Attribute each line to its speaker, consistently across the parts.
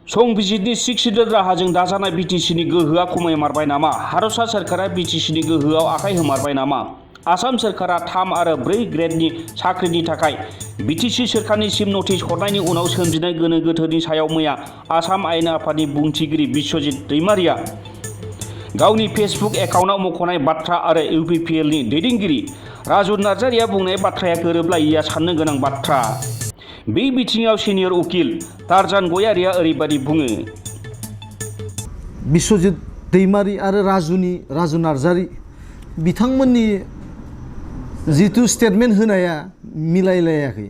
Speaker 1: संबिजितनि 6 schedule राहाजों दाजानाय बिटिसिनि गोहोआ खमायमारबाय नामा? हादरसा सोरखारा बिटिसिनि गोहोआव आखाइ होमारबाय नामा? आसाम सोरखारा 3 आरो 4 ग्रेडनि साख्रिनि थाखाय बिटिसि सोरखारनिसिम नटिस हरनायनि उनाव सोमजिनाय गोनो गोथोनि सायाव मैया आसाम आयेन आफादनि बुंथिगिरि बिश्वजित दैमारिया गावनि फेसबुक एकाउन्टआव मख'नाय बाथ्रा आरो इउपिपिएलनि दैदेनगिरि राजु नार्जारिया बुंनाय बाथ्राया गोरोबलायैया साननो गोनां बाथ्रा। बे बिथिङाव सिनियर उकिल टारजान गयारिया ओरैबायदि बुङो।
Speaker 2: बिश्वजित दैमारि आरो राजु नार्जारि बिथांमोननि जिथु स्टेटमेन्ट होनाया मिलायलायाखै।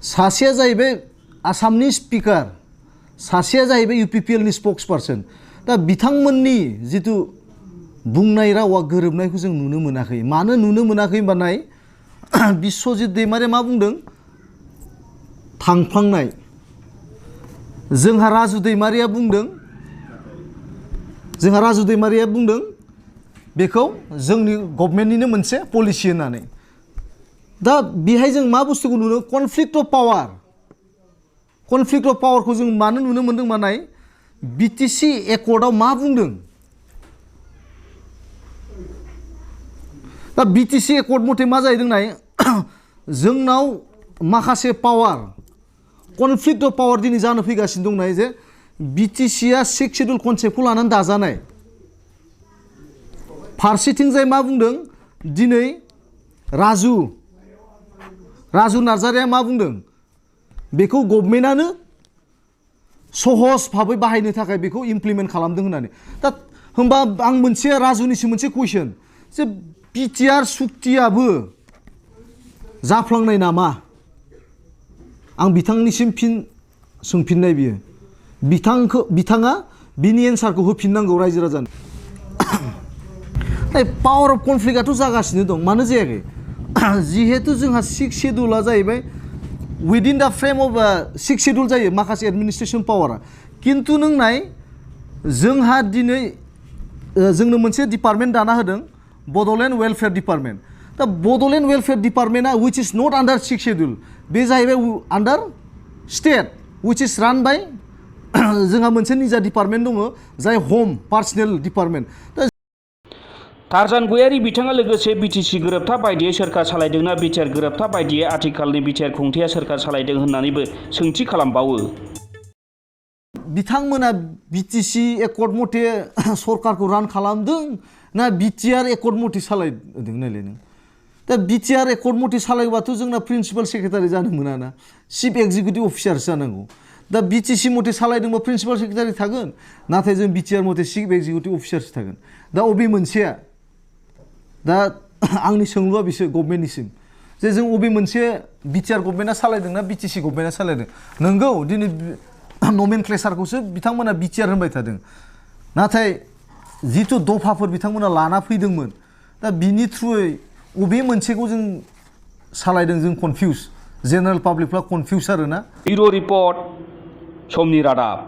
Speaker 2: सासेया जाहैबाय आसामनि स्पिकार, सासेया जाहैबाय इउपिपिएलनि स्पक्स पार्सन। दा बिथांमोननि जिथु बुंनाय रावा गोरोबनायखौ जों नुनो मोनाखै। मानो नुनो मोनाखै होनबा नाय, बिश्वजित दैमारिया मा बुंदों? थांफ्लांनाय। जोंहा राजु दैमारिया बुंदों बेखौ जोंनि गभर्नमेन्टनिनो मोनसे पलिसि होननानै। दा बेहाय जों मा बुस्थुखौ नुनो? Conflict of power. Conflict of पावारखौ जों मानो नुनो मोनदों मानाय? बिटिसि एकर्डआव मा बुंदों? दा बिटिसि एकर्ड मथे मा जाहैदों नाय, जोंनाव माखासे पावार, कनफ्लिक्ट अफ पावार दिनै जानो फैगासिनो दं नाय, जे बिटिसिआ 6 सिडुल कनसेप्टखौ लानानै दाजानाय। फारसेथिंजाय मा बुंदों दिनै राजु नार्जारिया मा बुंदों? बेखौ गभर्नमेन्टआनो सहज भाबै बाहायनो थाखाय बेखौ इमप्लिमेन्ट खालामदों होननानै। दा होमबा आं राजुनिसिम मोनसे कुइसन, जे बिटिआर सुक्तियाबो जाफ्लांनाय नामा? आं बिथांनिसिम फिन सोंफिननाय बियो। बिथाङा बिनि एन्सारखौ होफिननांगौ रायजो राजानो। पावार अफ कनफ्लिक्टआथ' जागासिनो दं। मानो जायाखै? जिहेतु जोंहा 6 सिडुला जाहैबाय उइदिन द फ्रेम अफ 6 सिडुल जायो माखासे एडमिनिस्ट्रेसन पावारा। खिन्थु नों नाय, जोंहा दिनै जोंनो मोनसे डिपार्टमेन्ट दाना होदों, बड'लेण्ड वेलफेयार डिपार्टमेन्ट। दा बड'लेण्ड वेलफेयार डिपार्टमेन्टआ which is not under 6 schedule, बे जाहैबाय आन्डार स्टेट, विच इज रान बाय जोंहा मोनसे निजा डिपार्टमेन्ट दङ जाय हम पार्सनेल डिपार्टमेन्ट। दा
Speaker 1: टारजान गयारि बिथाङा लोगोसे बिटिसि गोरोबथा बायदियै सोरखार सालायदोंना बिटिआर गोरोबथा बायदियै आथिखालनि बिटिआर खुंथाया सोरखार सालायदों होननानैबो सोंथि खालामबावो।
Speaker 2: बिथांमोना बिटिसि एकर्ड मथे सरकारखौ रान खालामदों ना बिटिआर एकर्ड मथे सालायदों नायलाय नों। दा बिटिआर एकर्ड मथे सालायबाथ' जोंना प्रिन्सिपाल सेक्रेटारि जानो मोना, चिफ एक्जिकिउटिभ अफिसारसो जानांगौ। दा बिटिसि मथे सालायदोंबा प्रिन्सिपाल सेक्रेटारि थागोन, नाथाय जों बिटिआर मथे चिफ एक्जिकिउटिभ अफिसारसो थागोन। दा अबे मोनसेया? दा आंनि सोंलुआ बिसो गभर्नमेन्टनिसिम, जे जों अबे मोनसे बिटिआर गभर्नमेन्टआ सालायदोंना बिटिसि गभर्नमेन्टआ सालायदों? नंगौ, दिनै नमेनक्लेचारखौसो बिथांमोना बिटिआर होनबाय थादों, नाथाय जिथु दफाफोर बिथांमोना लाना फैदोंमोन, दा बिनि थ्रुयै अबे मोनसेखौ जों सालायदों जों कनफिउज, जेनेरेल पाब्लिकफ्रा कनफिउज आरोना।
Speaker 1: ब्युर' रिपर्ट, समनि रादाब।